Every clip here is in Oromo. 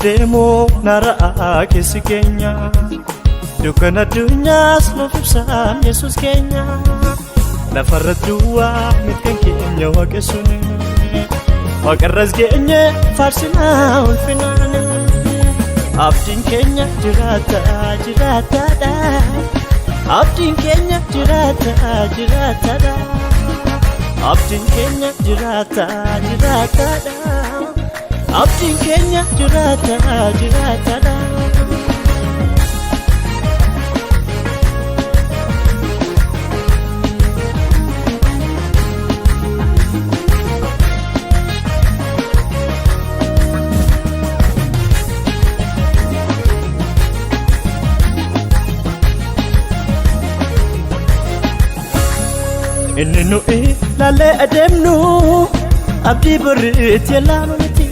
deemuu naraa keessi keenya. Dukkana addunyaas nuuf ibsaan Yesuus keenya. Lafarra duwwaa miti kan keenya waaqessuun. Waaqarras geenye faarsinaa ulfinaan. Abdiin keenya jiraata jiraataadha. Abdiin keenya jiraata jiraataadha. Abdiin keenya jiraata jiraataadha. Abdiin keenya jiraata jiraataadha. Inni nu ilaalee adeemnu abdii boriitti yaalanu miti.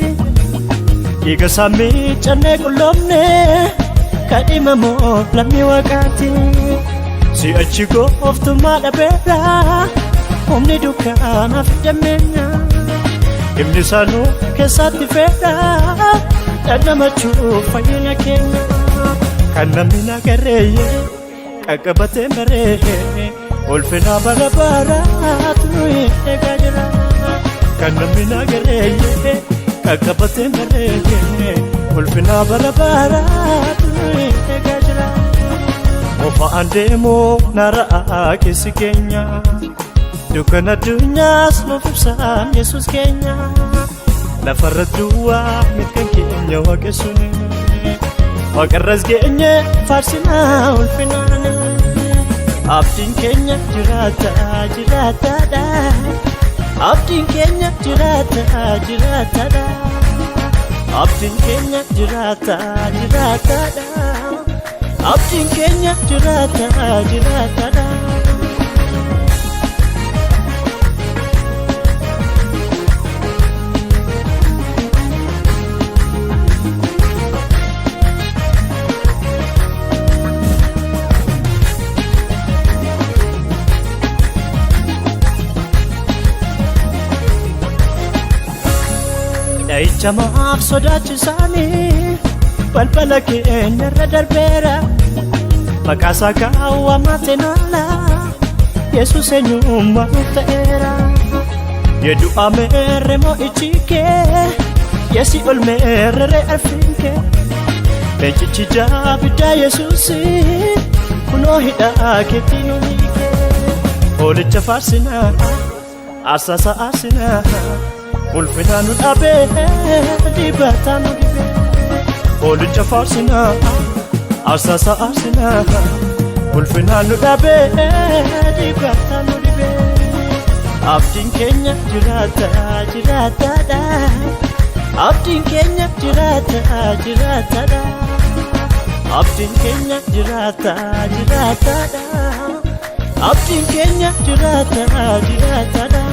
Dhiiga isaa miicannee qulloomne kadhimamoo lammii waaqaati. Si'achi gooftummaa dhabeera humni dukkaanaaf dammeenya. Himni isaanuu keessatti feera dhandhamachuuf fayyina keenya. Kan namni nagarreeyye qaqqabatee maree ulfina bara baraatu eegaa jira. Kan namni nagarreeyye qaqqabatee maree ulfina bara baraatu eegaa jira. Qofaan deemuu naraa keessi keenya. Dukkana addunyaas nuuf ibsaan Yesuus keenya. Lafarra duwwaa miti kan keenya waaqessuun. Waaqarras geenye faarsinaa ulfinaan. Abdiin keenya jiraata jiraataadha. Abdiin keenya jiraata jiraataadha. Abdiin keenya jiraata jiraataadha. Abdiin keenya jiraata jiraataadha. Dha'icha maaf sodaachisaanii balbala keenya irra darbeera. Maqaa isaa kaawwamaatiin oola Yesuus eenyummaa nuuf ta'eera. Yedu'aa meerre moo'ichi kee yesi ol meerre arfiin kee. Leencichi jaabiddaa Yesuus kunoo hidhaa keetti nu hiike. Hoolicha faarsinaa aarsaa aarsinaa. Ulfina nu dhabee dibataa nu dibee. Hoolicha faarsinaa aarsaa aarsinaa. Ulfina nu dhabee dibataa nu dibee. Abdiin keenya jiraata jiraataadha. Abdiin keenya jiraata jiraataadha. Abdiin keenya jiraata jiraataadha. Abdiin keenya jiraata jiraataadha.